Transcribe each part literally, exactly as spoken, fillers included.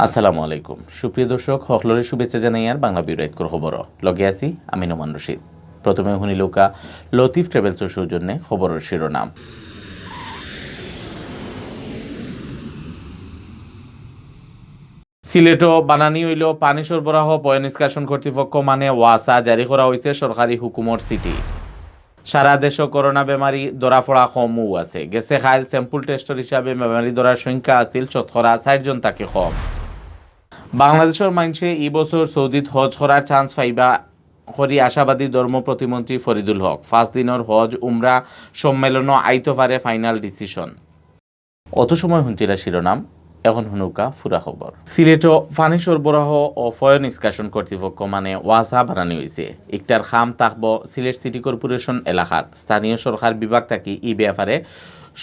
আসসালামু আলাইকুম। সুপ্রিয় দর্শক, হকলরে শুভেচ্ছা জানাইয়ার বাংলা বিউরো আইতকর খবর। লগে আছি আমি নোমান রশিদ। প্রথমে হুনিলউক্কা লতিফ ট্রাভেলসর সৌজন্যে খবরর শিরোনাম। সিলেটো বানানি অইলো পানি সরবরাহ পয়ঃনিষ্কাশন কর্তৃপক্ষ মানে ওয়াসা, জারি করা অইছে সরকারি হুকুমর চিঠি। সারা দেশো করোনা বেমারি ধরা পড়া কমউ আছে। গেছে কাইল sample test-র হিসাবে বেমারি ধরার সংখ্যা আছিল শতকরা চাইর জন থাকি কম। বাংলাদেশর মানষে ই বছর সৌদিত হজ করার chance পাইবা করি আশাবাদী ধর্ম প্রতিমন্ত্রী ফরিদুল হক। পাঁচ দিনর হজ উমরা সম্মেলনও আইতো পারে final decision। অত সময় হুনছিলা শিরোনাম, এখন হুনউক্কা পুরা খবর। সিলেটো পানি সরবরাহ ও পয়ঃনিষ্কাশন কর্তৃপক্ষ মানে ওয়াসা বানানি অইছে। ইকটার কাম থাকবো সিলেট সিটি কর্পোরেশন এলাকাত। স্থানীয় সরকার বিভাগ থাকি ই ব্যাপারে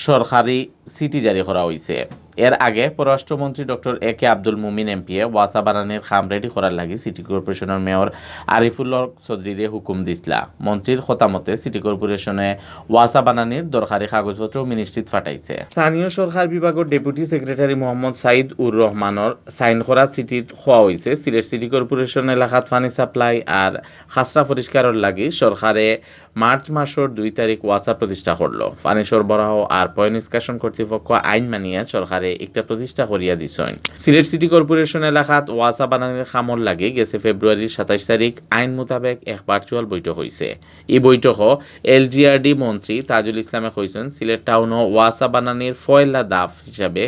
সরকারি চিঠি জারি করা অইছে। এর আগে পররাষ্ট্রমন্ত্রী ডক্টর এ কে আব্দুল মুমিন এমপিয়ে ওয়াসা বানানির কাম ready করার লাগি সিটি কর্পোরেশনর মেয়র আরিফুল হক চৌধুরীরে হুকুম দিছলা। মন্ত্রীর কথা মতে সিটি কর্পোরেশনে ওয়াসা বানানির দরকারি কাগজপত্র মিনিস্ট্রিত ফাটাইছে। স্থানীয় সরকার বিভাগর ডেপুটি সেক্রেটারি মোহাম্মদ সাইদ উর রহমানর সাইন করা চিঠিত কওয়া অইছে, সিলেট সিটি কর্পোরেশন এলাকাত পানি সাপ্লাই আর খাসরা পরিষ্কারর লাগি সরকারে মার্চ মাসর দুই তারিখ ওয়াসা প্রতিষ্ঠা করলো। পানি সরবরাহ আর পয়ঃনিষ্কাশন কর্তৃপক্ষ আইন মানিয়া সরকারে একটা প্রতিষ্ঠা করিয়া দিছইন। সিলেট সিটি কর্পোরেশন এলাকাত ওয়াসা বানানির কামর লাগি গেছে ফেব্রুয়ারির সাতাইশ তারিখ আইন মোতাবেক এক ভার্চুয়াল বৈঠক অইছে। ই বৈঠকো এলজিআরডি মন্ত্রী তাজুল ইসলামে কইছইন, সিলেট টাউনো ওয়াসা বানানির পয়লা ধাপ হিসাবে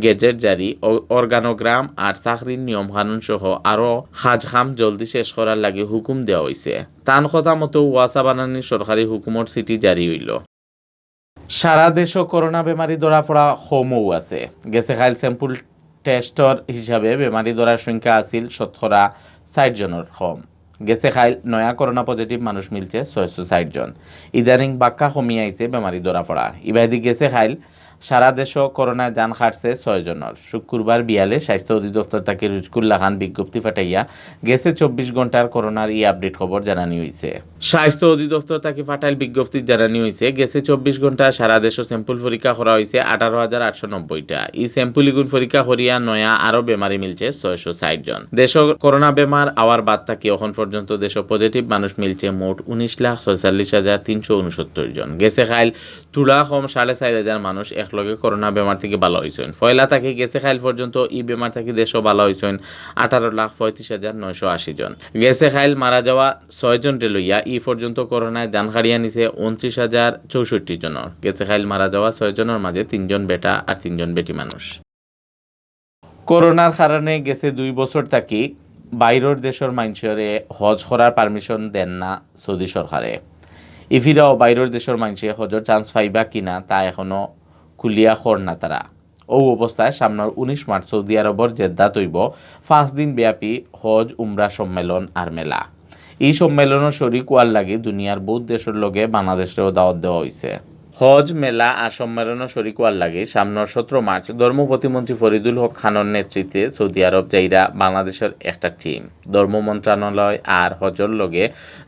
গেজেট জারি, অ-, অর্গানোগ্রাম আর চাকরির নিয়ম কানুন সহ আরো কাজ কাম জলদি শেষ করার লাগি হুকুম দেওয়া অইছে। তান কথা মতো ওয়াসা বানানির সরকারি হুকুমর চিঠি জারি অইলো। সারা দেশো করোনা বেমারি ধরা পড়া কমউ আছে। গেছে কাইল sample test-র হিসাবে বেমারি ধরার সংখ্যা আছিল শতকরা চাইর জনর কম। গেছে কাইল নয়া করোনা positive মানুষ মিলছে ছয়শো চাইর জন। ইদানিং বাক্কা কমি আইছে বেমারি ধরা পড়া। ইবাদি গেছে কাইল সারা দেশো করোনায় জান কাটছে ছয় জনর। শুক্রবার বিয়ালে স্বাস্থ্য অধিদপ্তর থাকি রুজকুল্লা খান বিজ্ঞপ্তি ফাটাইয়া গেছে চব্বিশ ঘন্টার করোনার ই update খবর জানানি অইছে। স্বাস্থ্য অধিদপ্তর থাকি ফাটাইল বিজ্ঞপ্তি জানানি অইছে, গেছে চব্বিশ ঘন্টা সারা দেশো sample পরীক্ষা করা অইছে আঠারো হাজার আটশো নব্বইটা। ই sample ইগুন পরীক্ষা করিয়া নয়া আরো বেমারি মিলছে ছয়শো চাইর জন। দেশো করোনা বেমার আওয়ার বাদ থাকি অখন পর্যন্ত দেশো positive মানুষ মিলছে মোট উনিশ লাখ ছয়চল্লিশ হাজার তিনশো ঊনসত্তর জন। গেছে কাইল তুলা কম সাড়ে চাইর হাজার মানুষ একলগে করোনা বেমার থাকি ভালা অইছইন। পয়লা থাকি গেছে কাইল পর্যন্ত ই বেমার থাকি দেশো ভালা অইছইন আঠারো লাখ পঁয়ত্রিশ হাজার নয়শো আশি জন। গেছে কাইল মারা যাওয়া ছয় জনরে লইয়া ই পর্যন্ত করোনায় জান কাড়িয়া নিছে ঊনত্রিশ হাজার চৌষট্টি জনর। গেছে কাইল মারা যাওয়া ছয় জনর মাঝে তিনজন বেটা আর তিনজন বেটি মানুষ। করোনার কারণে গেছে দুই বছর থাকি বাইরর দেশর মানষরে হজ করার permission দেন না সৌদি সরকারে। ইফিরাও বাইরর দেশর মানষে হজর chance পাইবা কিনা তা এখনো খুলিয়া কর না তারা। অউ অবস্থায় সামনর উনিশ মার্চ সৌদি আরবর জেদ্দাত অইবো পাঁচ দিন ব্যাপী হজ উমরা সম্মেলন আর মেলা। ই সম্মেলনো শরিক অওয়ার লাগি দুনিয়ার বউত দেশর লগে বাংলাদেশরেও দাওয়াত দেওয়া অইছে। হজ মেলা আর সম্মেলনো শরিক অওয়ার লাগি সামনর সতেরো মার্চ ধর্ম প্রতিমন্ত্রী ফরিদুল হক খানর নেতৃত্বে সৌদি আরব যাইরা বাংলাদেশর একটা team। ধর্ম মন্ত্রণালয় আর হজর লগে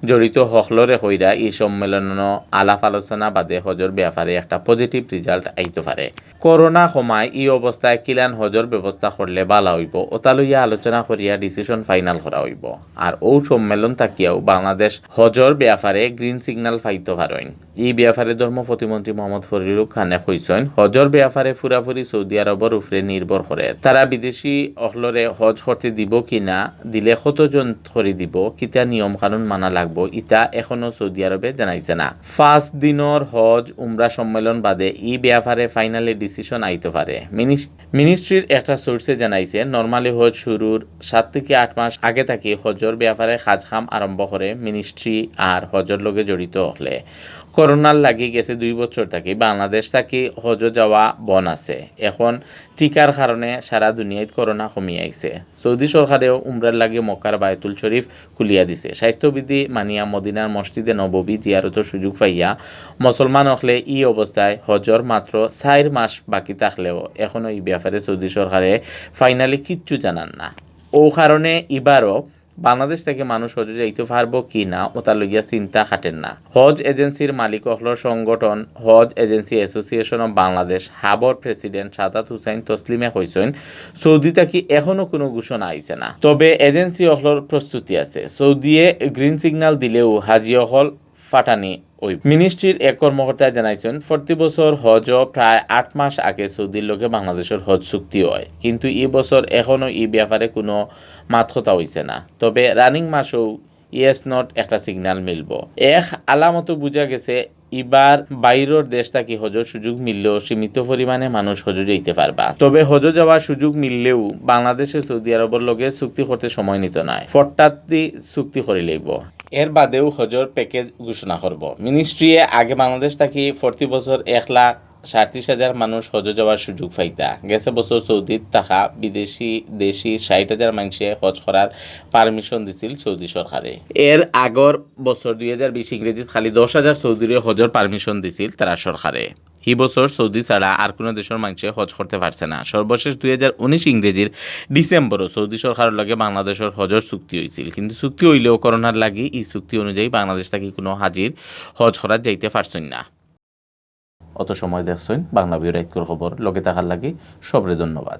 জড়িত হকলরে কইরা ই সম্মেলনো আলাপ আলোচনা বাদে হজর ব্যাপারে একটা positive result আইতো পারে। করোনা কমায় ই অবস্থায় কিলান হজর ব্যবস্থা করলে ভালা অইবো, ওটা লইয়া আলোচনা করিয়া decision final করা অইবো। আর অউ সম্মেলন থাকিয়াও বাংলাদেশ হজর ব্যাপারে green signal পাইতো পারইন। ই ব্যাপারে ধর্ম প্রতিমন্ত্রী মোহাম্মদ ফরিদুল হক খানে কইছইন, হজর ব্যাপারে পুরাপুরি সৌদি আরবর উপরে নির্ভর করে। তারা বিদেশি অকলরে হজ করতে দিবো কি না, দিলে কতজন করি দিবো, কিতা নিয়ম কানুন মানা লাগবো, ইতা এখনো সৌদি আরবে জানাইছে না। পাঁচ দিনর হজ উমরা সম্মেলন বাদে ই ব্যাপারে finally decision আইতো পারে। মিনিস-, ministry-র একটা source-এ জানাইছে, normally হজ শুরুর সাত থাকি আট মাস আগে থাকি হজর ব্যাপারে কাজ কাম আরম্ভ করে ministry আর হজর লগে জড়িত অকলে। করোনার লাগি গেছে দুই বছর থাকি বাংলাদেশ থাকি হজো যাওয়া বন্ধ আছে। এখন টিকার কারণে সারা দুনিয়াত করোনা কমি আইছে। সৌদি সরকারেও উমরার লাগি মক্কার বায়তুল শরীফ খুলিয়া দিছে। স্বাস্থ্যবিধি মানিয়া মদিনার মসজিদে নববী জিয়ারতর সুযোগ পাইয়া মুসলমান অকলে ই অবস্থায় হজর মাত্র চাইর মাস বাকি থাকলেও এখনো ই ব্যাপারে সৌদি সরকারে finally কিচ্ছু জানার না। অউ কারণে ইবারও বাংলাদেশ থাকি মানুষ হজো যাইতো পারবো কি না, ওটা লইয়া চিন্তা খাটের না। হজ এজেন্সির মালিক অকলর সংগঠন হজ এজেন্সি অ্যাসোসিয়েশন অফ বাংলাদেশ, হাবর প্রেসিডেন্ট সাদাত হুসাইন তসলিমে কইছইন, সৌদি থাকি এখনো কোনো ঘোষণা আইছে না, তবে এজেন্সি অকলর প্রস্তুতি আছে। সৌদিয়ে গ্রিন সিগন্যাল দিলেও হাজি অকল ফাটানি ওই। মিনিস্ট্রির এক কর্মকর্তায় জানাইছেন, প্রতি বছর হজ প্রায় আট মাস আগে সৌদির লগে বাংলাদেশের হজ চুক্তি হয়, কিন্তু এই বছর এখনো এই ব্যাপারে কোনো মাত কথা হইছে না। তবে রানিং মাসেও ইয়েস নট একটা সিগন্যাল মিলবো। এক আলামতো বুঝা গেছে, এবার বাইরের দেশ থাকি হজর সুযোগ মিললেও সীমিত পরিমাণে মানুষ হজো যাইতে পারবা। তবে হজো যাওয়ার সুযোগ মিললেও বাংলাদেশে সৌদি আরবর লগে চুক্তি করতে সময় নিত নায়, ফট্টাতি চুক্তি করি লইব। এর বাদেও হজর প্যাকেজ ঘোষণা করব। মিনিস্ট্রিয়ে আগে বাংলাদেশ থাকি প্রতি বছর এক লাখ সাঁত্রিশ হাজার মানুষ হজো যাওয়ার সুযোগ পাইতা। গেছে বছর সৌদিত থাকা বিদেশি দেশি ষাট হাজার মানষে হজ করার পারমিশন দিছিল সৌদি সরকারে। এর আগর বছর দুই হাজার বিশ ইংরেজিত খালি দশ হাজার সৌদিরে হজর পারমিশন দিছিল তারা সরকারে। হি বছর সৌদি ছাড়া আর কোনো দেশের মানষে হজ করতে পারছে না। সর্বশেষ দুই হাজার উনিশ ইংরেজির ডিসেম্বরও সৌদি সরকারের লগে বাংলাদেশের হজর চুক্তি হইছিল, কিন্তু চুক্তি হইলেও করোনার লাগি এই চুক্তি অনুযায়ী বাংলাদেশ থাকি কোনো হাজির হজ করাত যাইতে পারছইন না। অত সময় দেখছইন বাংলা ভিউ রাইতকুর খবর, লগে থাকার লাগি সবরে ধন্যবাদ।